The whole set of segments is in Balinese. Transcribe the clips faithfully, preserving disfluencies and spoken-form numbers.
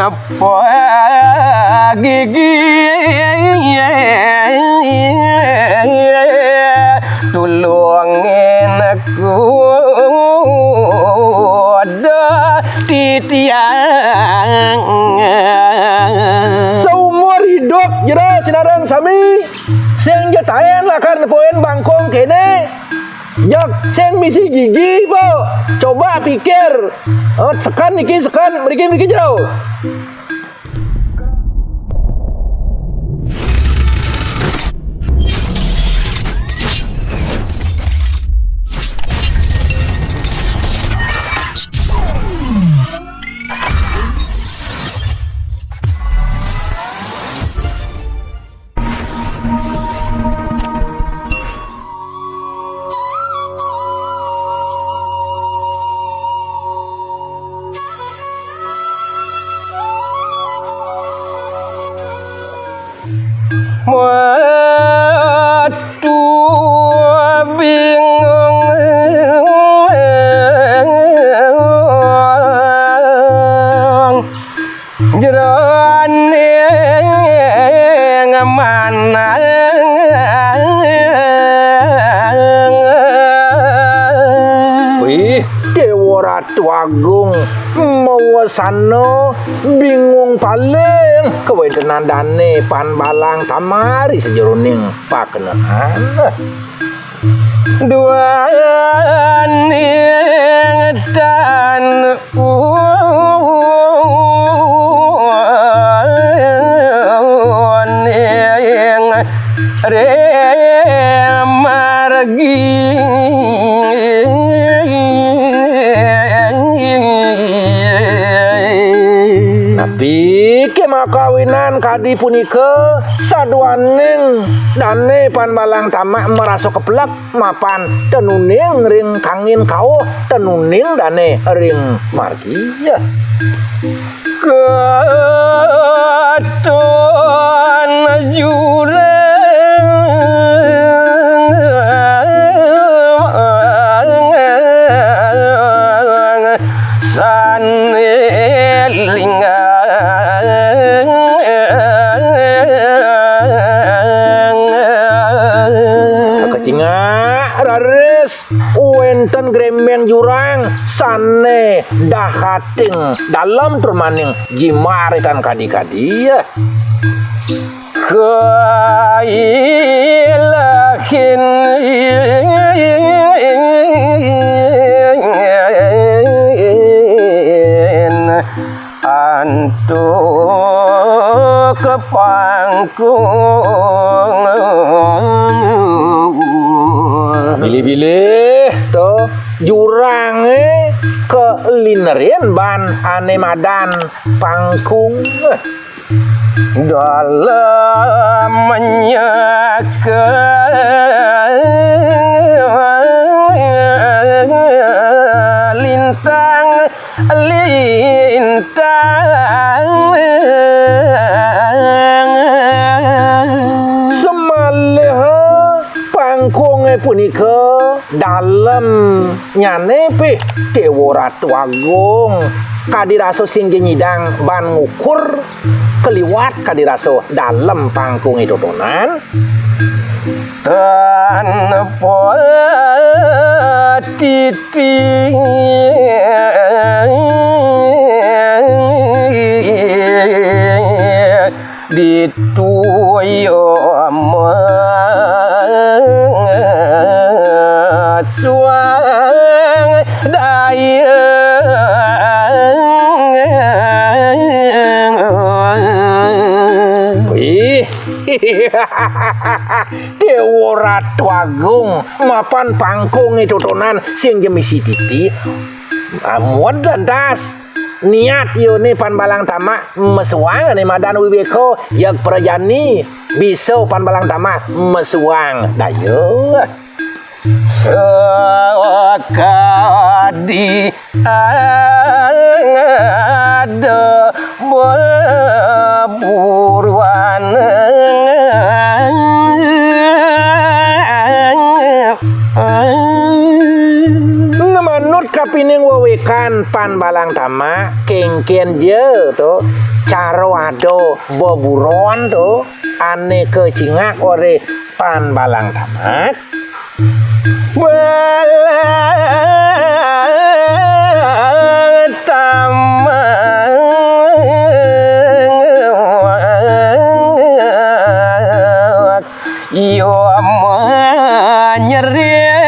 Apa gigi, tulungin aku da titiang. Saumur hidup jero sinareng sami, sing ja taén lakar nepuin bangkung kéné. Jak sing misi gigi, Po. Coba pikir. Oh, seken niki, seken mriki, mriki jero. Waduh, bingung. Jeroning manang. Wih, Déwa Ratu Agung, mawesana bingung paling kawéntenan dané Pan Balang Tamak ri sajeroning pakenaan. Duaning tan uning remargi. Napi ké makawinan kadi punika, saduaning dané Pan Balang Tamak marasa keplek mapan ten uning ring kangin kauh, ten uning dané ring margi. Katon jurang sané linggang. Kacingak, raris, wénten grémbéng jurang sané dahating dalem tur maning jimaritan kadi-kadi. Kailahin antuk pangkung. Bilih-bilih to jurangé kalinerin ban ané madan pangkung. Dalem nyekel lintang-lintang. Semaliha pangkungé punika dalemnyané pih Déwa Ratu Agung. Kadi rasa sing ja nyidang ban ngukur kaliwat kadi rasa dalem pangkungé totonan. Tanpa titi dituya masuang daya. Wih. Déwa Ratu Agung, mapan pangkungé totonan sing ja misi titi. Amun lantas niat yoné Pan Balang Tamak mesuang ané madan wiwéka, jeg prajani bisa Pan Balang Tamak mesuang daya. Sakadi ada beburuan. Manut kapining wewekan Pan Balang Tamak, kéngkén ja to. Cara ada beburon to, ané kacingak olih Pan Balang Tamak. Balang Tamak. Yo manyering.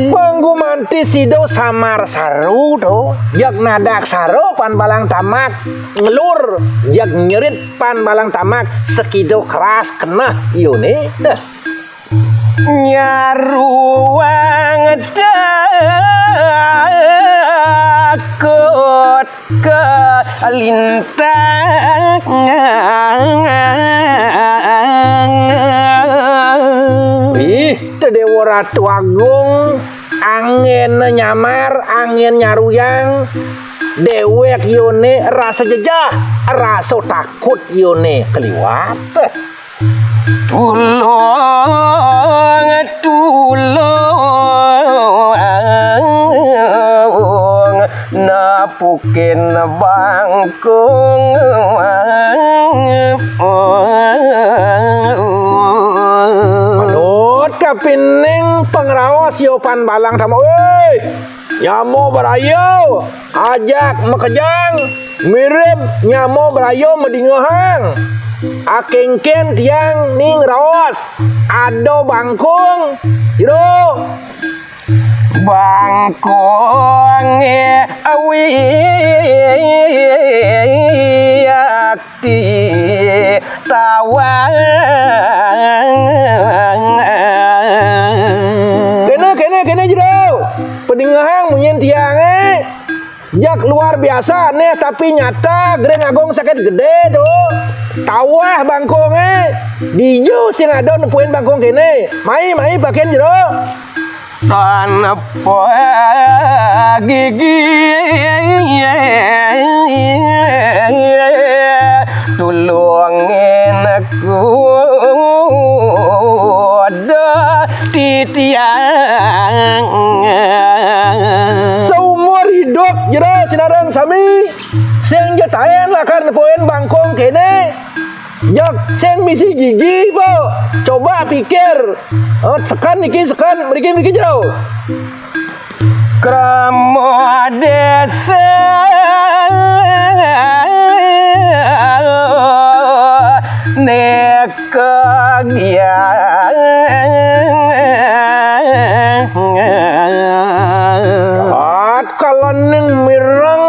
Panggumanti sida samar saru to, jeg nadak saru Pan Balang Tamak ngelur, jeg nyerit Pan Balang Tamak sakida keras keneh iune. Nyaruang takut kalintang. Ih, te Déwa Ratu Agung, anggén nyamar, anggén nyaruyang, déwék iune rasa jejeh, rasa takut iune kaliwat. Tulung, tulung, napukin bangkung. Manut kapining pangraos Yo Pan Balang Tamak, oi! Nyama braya ajak makejang, mirib nyama braya madingehang. Akéngkén tiang ni ngraos, ada bangkung, Jero. Bangkung awi ati tawang. Kéné, kéné, kéné, Jero. Padingehang munyin tiangé. Jak luar biasa anéh, tapi nyata Gering Agung Sakit Gedé to. Tawah bangkungé. Dija sing ada nepuin bangkung kéné. Mai, mai, pakin, Jero. Tanpa gigi tulungin aku da titiang. Saumur hidup Jero sinareng sami, sing ja taén lakar nepuin bangkung kéné. Jak sing misi gigi, Po. Coba pikir. Oh, seken niki, seken mriki, mriki, Jero. Krama désa neka giang. At kalaning mireng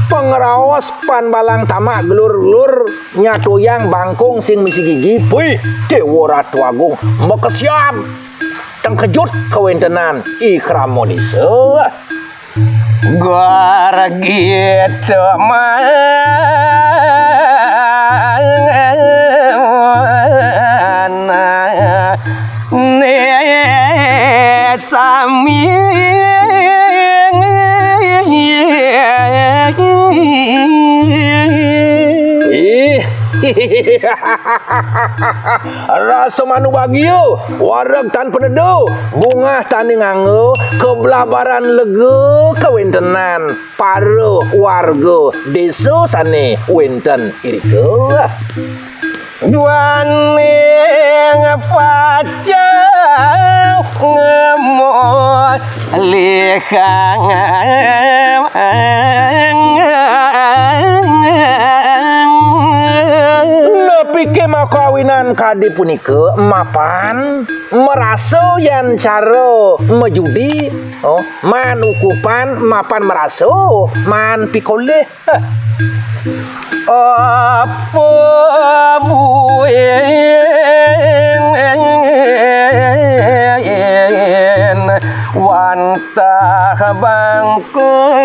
pangraos Pan Balang Tamak gelur-gelur nyatuyang bangkung sing misi gigi. Puih, Déwa Ratu Agung, makesiab. Tengkejut kawéntenan i krama désa. Gargi temana né sami. Ih. Rasa manubagia, wareg tan peneda, bungah taning angga, kablabaran lega kawéntenan para warga désa sané wénten irika. Duaning pacang ngemot lihang. Napiké makawinan kadi punika mapan marasa yén cara majudi, oh, maan ukupan mapan marasa, maan pikolih. Apa buin wantah bangkung.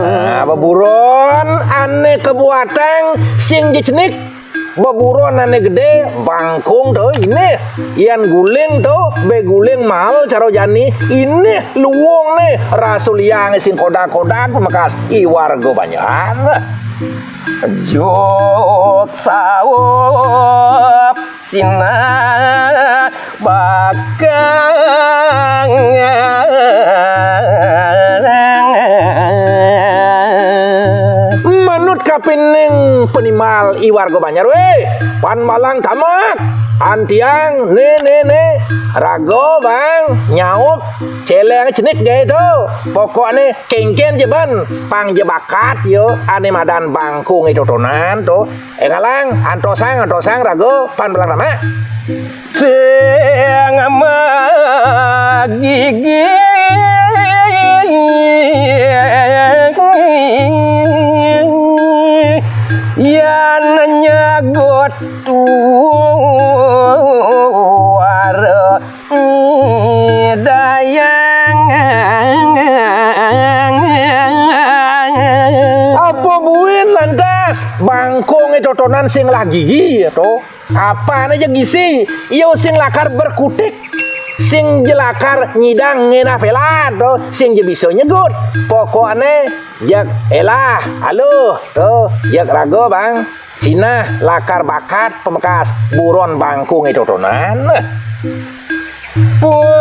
Nah, beburon ané kabuatang sing ja cenik. Beburon ané gedé, bangkung to, inih. Yén guling to, bé guling mael cara jani, inih luung né, rasa liang sing kodag-kodag pamekas i warga banjar. Juk saup sinar Kang. Manut kapining panimal I Warga Banjar, wéh, pan balang tamak. Antiang, né, né, né. Raga, Bang, nyaup, céléng cenik gaé to. Pokokné kénkén ja ban, pang ja bakat ya, ané madan bangkung i totonan to. Éh, ngalang, antosang, antosang, raga, pan balang tamak. Sing magigi yan nyegot tuara nyidayang. Apa buin lantas bangkung i totonan sing lah gigi to? Apané ja gisi, ya sing lakar berkutik, sing ja lakar nyidang ngéndah péla to, sing ja bisa nyegut. Pokokné jeg élah, aluh to, jeg raga, Bang. Sinah lakar bakat pamekas buron bangkung i totonan. Punika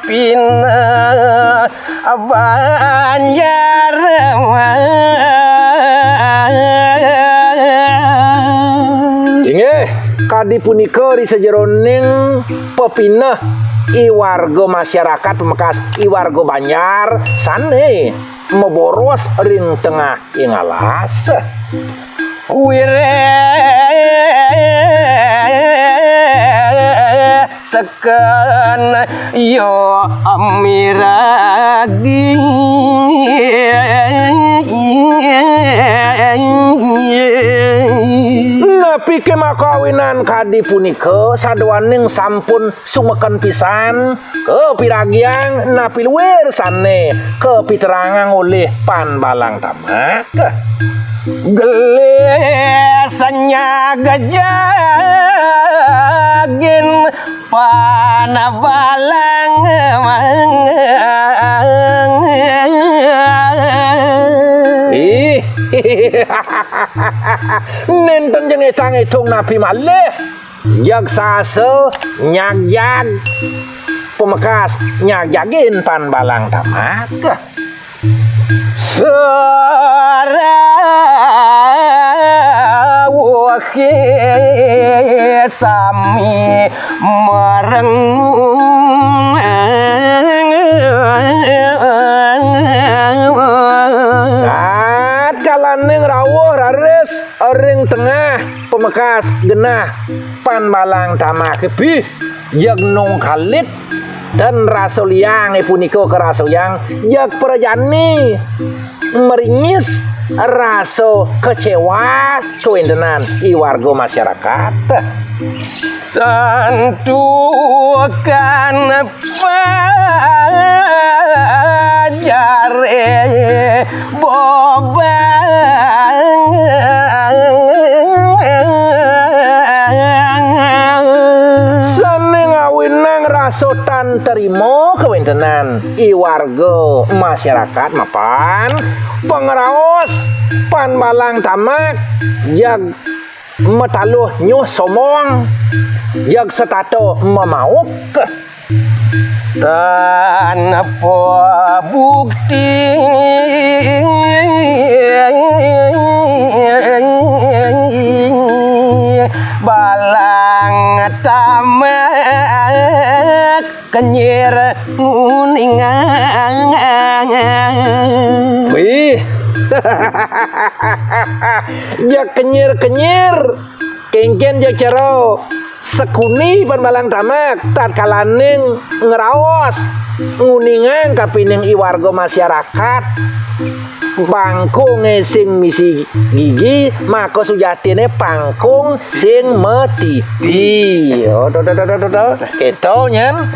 pepineh Banjar. Inggih, kadi punika ri sajeroning pepineh i warga masyarakat pamekas i warga Banjar sané maboros ring tengah ing alas. Wiréh seken ya miragi. Napiké makawinan kadi punika, saduaning sampun sumeken pisan kapiragiang napi luir sané kapiterangang olih Pan Balang Tamak. Gelis nyagajagin Pan Balang. Ih, nénten ja ngétang-étung napi malih. Jaksasa nyagjag. Pamekas nyagjagin Pan Balang Tamak. Sarawuhé sami marengung. Tatkalaning rawuh raris ring tengah pamekas genah Pan Balang Tamaké bih, jeg nungkalit, tan rasa liangé punika karasayang, jeg prajani maringis rasa kecewa kawéntenan i warga masyarakat. Santukan pajaré bobang. Sané ngawinang rasa tan trima kawéntenan i warga masyarakat mapan pangraos Pan Balang Tamak, jag mataluh nyuh sombong, jag setata mamauk. Tanpa bukti Balang Tamak kenyir nguningang. Wih. Dia kenyir-kenyir. Kénkén ja cara sekuni Pan Balang Tamak tatkalaning ngraos nguningang kapining i warga masyarakat. Bangkungé sing misi gigi, maka sujatiné bangkung sing matiti. Oh, to, to, to, to, to. Kéto, nyen.